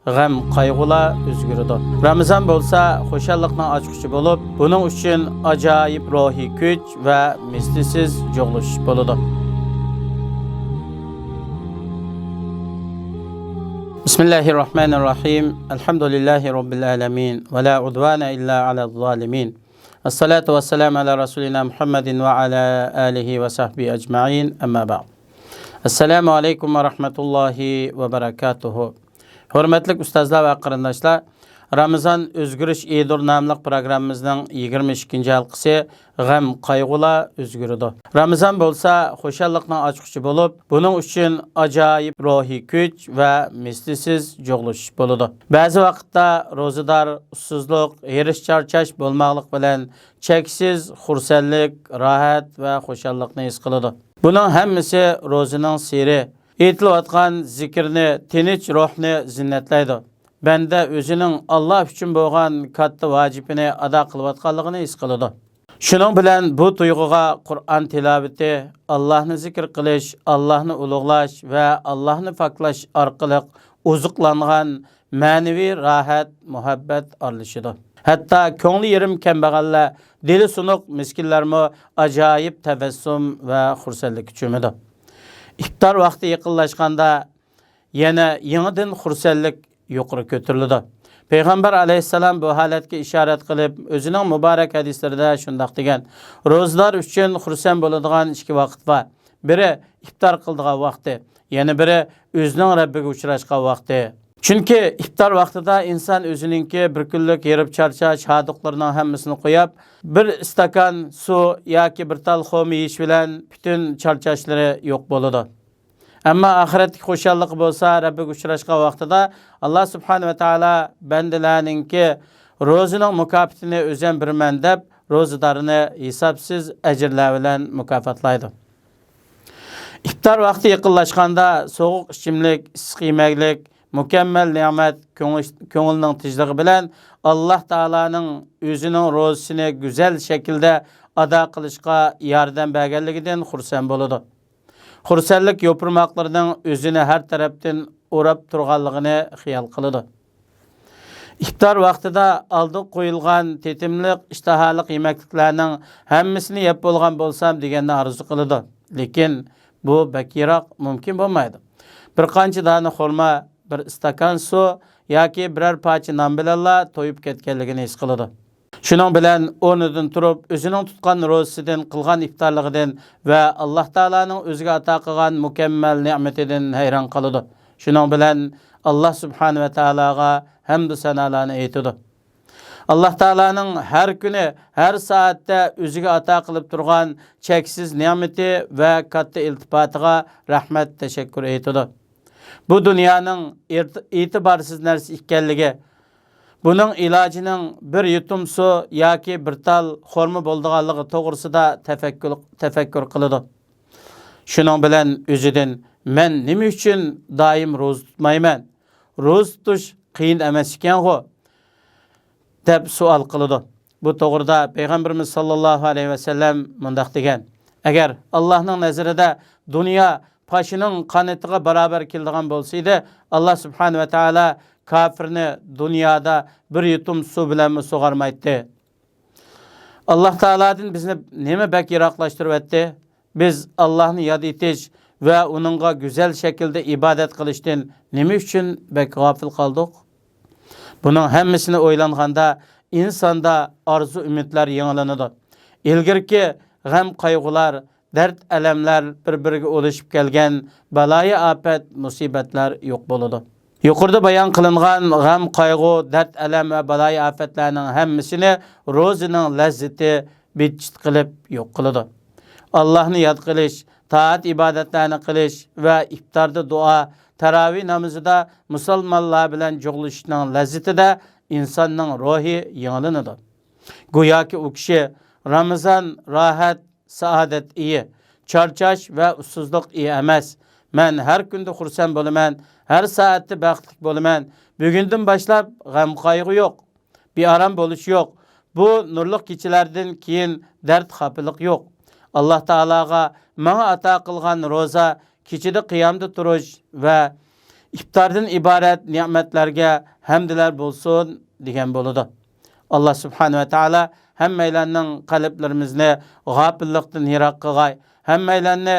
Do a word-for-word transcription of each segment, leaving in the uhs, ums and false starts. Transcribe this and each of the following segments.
غەم-قايغۇلار ئۆزگىرىدۇ. رامىزان بولسا خۇشاللىقنىڭ ئاچقۇچى بولۇپ، بۇنىڭ ئۈچۈن ئاجايىپ روھىي كۈچ ۋە مىسلىسىز جۇغلىشىش بولىدۇ. بىسمىللاھىررەھمانىررەھىم. ئەلھەمدۇلىللاھى رەببىل ئالەمىن. ۋە لا ئۇدۋانە ئىللا ئەلەز زالىمىن. ئەسسالاتۇ ۋەسسالامۇ ئەلا رەسۇلىنا مۇھەممەدىن ۋە ئەلا ئالىھى ۋە سەھبىھى ئەجمەئىن. ئەمما بەئد. ئەسسالامۇ ئەلەيكۇم ۋە رەھمەتۇللاھى ۋە بەرەكاتۇھۇ. ھۆرمەتلىك ئۇستازلار ۋە قېرىنداشلار، رامىزان ئۆزگىرىش ئېيىدۇر ناملىق پروگراممىمىزنىڭ يىگىرمە ئىككىنچى ھالقىسى غەم-قايغۇلار ئۆزگىرىدۇ. رامىزان بولسا خۇشاللىقنىڭ ئاچقۇچى بولۇپ، بۇنىڭ ئۈچۈن ئاجايىپ روھىي كۈچ ۋە مىسلىسىز جۇغلىشىش بولىدۇ. بەزى ۋاقىتتا روزىدار ئۇسسۇزلۇق، ھېرىس-چارچاش بولماقلىق بىلەن چەكسىز خۇرسەنلىك، راھەت ۋە خۇشاللىقنى ھېس قىلىدۇ. بۇنىڭ ھەممىسى روزىنىڭ سىرى. ئېيتىلىۋاتقان زىكىرنى، تىنچ روھنى زىننەتلەيدۇ. بەندە ئۆزىنىڭ ئاللا ئۈچۈن بولغان كاتتا ۋاجىپىنى ئادا قىلىۋاتقانلىقىنى ھېس قىلىدۇ. شۇنىڭ بىلەن بۇ تۇيغۇغا قۇرئان تىلاۋىتى، ئاللانى زىكىر قىلىش، ئاللانى ئۇلۇغلاش ۋە ئاللانى پاكلاش ئارقىلىق ئوزۇقلانغان مەنىۋى راھەت، مۇھەببەت ئارىلىشىدۇ. ھەتتا كۆڭلى يېرىم كەمبەغەللەر، دىلى سۇنۇق مىسكىنلەرمۇ ئاجايىپ تەبەسسۇم ۋە خۇرسەنلىككە چۆمىدۇ. ئىپتار ۋاقتى يېقىنلاشقاندا، يەنە يېڭىدىن خۇرسەنلىك يۇقىرى كۆتۈرۈلىدۇ. پەيغەمبەر ئەلەيھىسسالام بۇ ھالەتكە ئىشارەت قىلىپ، ئۆزىنىڭ مۇبارەك ھەدىسلىرىدە شۇنداق دېگەن: روزىدار ئۈچۈن خۇرسەن بولىدىغان ئىككى ۋاقىت بار. بىرى ئىپتار قىلىدىغان ۋاقتى، يەنە بىرى ئۆزىنىڭ رەببىگە ئۇچراشقان ۋاقتى. چۈنكى ئىپتار ۋاقتىدا ئىنسان ئۆزىنىڭكى بىر كۈنلۈك ھېرىپ-چارچاش، ھاردۇقلىرىنىڭ ھەممىسىنى قويۇپ، بىر ئىستاكان سۇ ياكى بىر تال خورما يېيىش بىلەن پۈتۈن چارچاشلىرى يوق بولىدۇ. ئەمما ئاخىرەتتىكى خۇشاللىقى بولسا، رەببىگە ئۇچراشقان ۋاقتىدا ئاللا سۇبھانەھۇ ۋە تائالا بەندىلەرنىڭكى روزىنىڭ مۇكاپاتىنى ئۆزۈم بېرىمەن دەپ، روزىدارنى ھېسابسىز ئەجىرلەر بىلەن مۇكاپاتلايدۇ. ئىپتار ۋاقتى يېقىنلاشقاندا، سوغۇق ئىچىملىك، ئىسسىق يېمەكلىك، مۇكەممەل نېمەت، كۆڭۈل، كۆڭۈلنىڭ تىنچلىقى بىلەن ئاللا تائالانىڭ ئۆزىنىڭ روزىسىنى گۈزەل شەكىلدە ئادا قىلىشقا ياردەم بەرگەنلىكىدىن خۇرسەن بولىدۇ. خۇرسەنلىك يوپۇرماقلىرىنىڭ ئۆزىنى ھەر تەرەپتىن ئوراپ تۇرغانلىقىنى خىيال قىلىدۇ. ئىپتار ۋاقتىدا ئالدىغا قويۇلغان تېتىملىق، ئىشتىھالىق يېمەكلىكلەرنىڭ ھەممىسىنى يەپ بولغان بولسام دېگەننى ئارزۇ قىلىدۇ. لېكىن بۇ بەك يىراق، مۇمكىن بولمايدۇ. بىر قانچە دانە خورما، بىر ئىستاكان سۇ ياكى بىرەر پارچە نان بىلەنلا تويۇپ كەتكەنلىكىنى ھېس قىلىدۇ. شۇنىڭ بىلەن ئورنىدىن تۇرۇپ، ئۆزىنىڭ تۇتقان روزىسىدىن، قىلغان ئىپتارلىقىدىن ۋە ئاللا تائالانىڭ ئۆزىگە ئاتا قىلغان مۇكەممەل نېمىتىدىن ھەيران قالىدۇ. شۇنىڭ بىلەن ئاللا سۇبھانەھۇ ۋە تائالاغا ھەمدۇ سانالارنى ئېيتىدۇ. ئاللا تائالانىڭ ھەر كۈنى، ھەر سائەتتە ئۆزىگە ئاتا قىلىپ تۇرغان چەكسىز نېمىتى ۋە كاتتا ئىلتىپاتىغا رەھمەت، تەشەككۈر ئېيتىدۇ. بۇ دۇنيانىڭ ئېرت-، ئېتىبارسىز نەرسە ئىكەنلىكى، بۇنىڭ ئىلاجىنىڭ بىر يۇتۇم سۇ ياكى بىر تال خورما بولىدىغانلىقى توغرىسىدا تەپەككۇر، تەپەككۇر قىلىدۇ. شۇنىڭ بىلەن ئۆزىدىن، «مەن نېمە ئۈچۈن دائىم روزا تۇتمايمەن؟ روزا تۇتۇش قىيىن ئەمەس ئىكەنغۇ؟» دەپ سوئال قىلىدۇ. بۇ توغرىدا پەيغەمبىرىمىز ساللاللاھۇ ئەلەيھى ۋەسەللەم مۇنداق دېگەن: ئەگەر ئاللانىڭ نەزىرىدە دۇنيا پاشىنىڭ قانىتىغا باراۋەر كېلىدىغان بولسا ئىدى، ئاللا سۇبھانەھۇ ۋە تائالا كاپىرنى دۇنيادا بىر يۇتۇم سۇ بىلەنمۇ سۇغارمايتتى. ئاللا تائالادىن بىزنى نېمە بەك يىراقلاشتۇرۇۋەتتى؟ بىز ئاللانى ياد ئېتىش ۋە ئۇنىڭغا گۈزەل شەكىلدە ئىبادەت قىلىشتىن نېمە ئۈچۈن بەك غاپىل قالدۇق؟ بۇنىڭ ھەممىسىنى ئويلانغاندا، ئىنساندا ئارزۇ-ئۈمىدلەر يېڭىلىنىدۇ. ئىلگىرىكى غەم-قايغۇلار، دەرد-ئەلەملەر بىر-بىرىگە ئۇلىشىپ كەلگەن بالايىئاپەت، مۇسىبەتلەر يوق بولىدۇ. يۇقىرىدا بايان قىلىنغان غەم-قايغۇ، دەرد-ئەلەم ۋە بالايىئاپەتلەرنىڭ ھەممىسىنى روزىنىڭ لەززىتى بىتچىت قىلىپ يوق قىلىدۇ. ئاللاھنى ياد قىلىش، تائەت-ئىبادەتلەرنى قىلىش ۋە ئىپتاردا دۇئا، تاراۋىھ نامىزىدا مۇسۇلمانلار بىلەن جۇغلىشىشنىڭ لەززىتىدە ئىنساننىڭ روھى يېڭىلىنىدۇ. گوياكى ئۇ كىشى رامىزان راھەت، سائادەت ئېيى، چارچاش ۋە ئۇسسۇزلۇق ئېيى ئەمەس. مەن ھەر كۈندە خۇرسەن بولىمەن، ھەر سائەتتە بەختلىك بولىمەن. بۈگۈندىن باشلاپ غەم-قايغۇ يوق، بىئارام بولۇش يوق. بۇ نۇرلۇق كېچىلەردىن كېيىن دەرد-خاپىلىق يوق. ئاللا تائالاغا ماڭا ئاتا قىلغان روزا، كېچىدە قىيامدا تۇرۇش ۋە ئىپتاردىن ئىبارەت نېمەتلەرگە ھەمدىلەر بولسۇن دېگەن بولىدۇ. ئاللا سۇبھانەھۇ ۋە تائالا ھەممەيلەننىڭ قەلبلىرىمىزنى غاپىللىقتىن يىراق قىلغاي. ھەممەيلەننى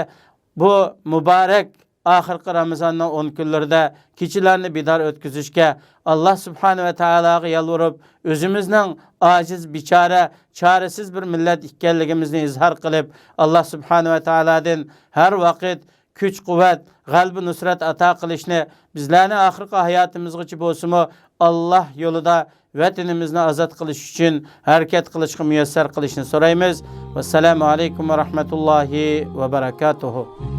بۇ مۇبارەك ئاخىرقى رامىزاننىڭ ئون كۈنلىرىدە كېچىلەرنى بىدار ئۆتكۈزۈشكە، ئاللا سۇبھانەھۇ ۋە تائالاغا يالۋۇرۇپ، ئۆزىمىزنىڭ ئاجىز، بىچارە، چارىسىز بىر مىللەت ئىكەنلىكىمىزنى ئىزھار قىلىپ، ئاللا سۇبھانەھۇ ۋە تائالادىن ھەر ۋاقىت كۈچ-قۇۋۋەت، غەلىبە-نۇسرەت ئاتا قىلىشنى، بىزلەرنى ئاخىرقى ھاياتىمىزغىچە بولسىمۇ، ئاللا يولىدا ۋەتىنىمىزنى ئازاد قىلىش ئۈچۈن ھەرىكەت قىلىشقا مۇيەسسەر قىلىشنى سورايمىز. ۋەسسالامۇ ئەلەيكۇم ۋە رەھمەتۇللاھى ۋە بەرەكاتۇھۇ.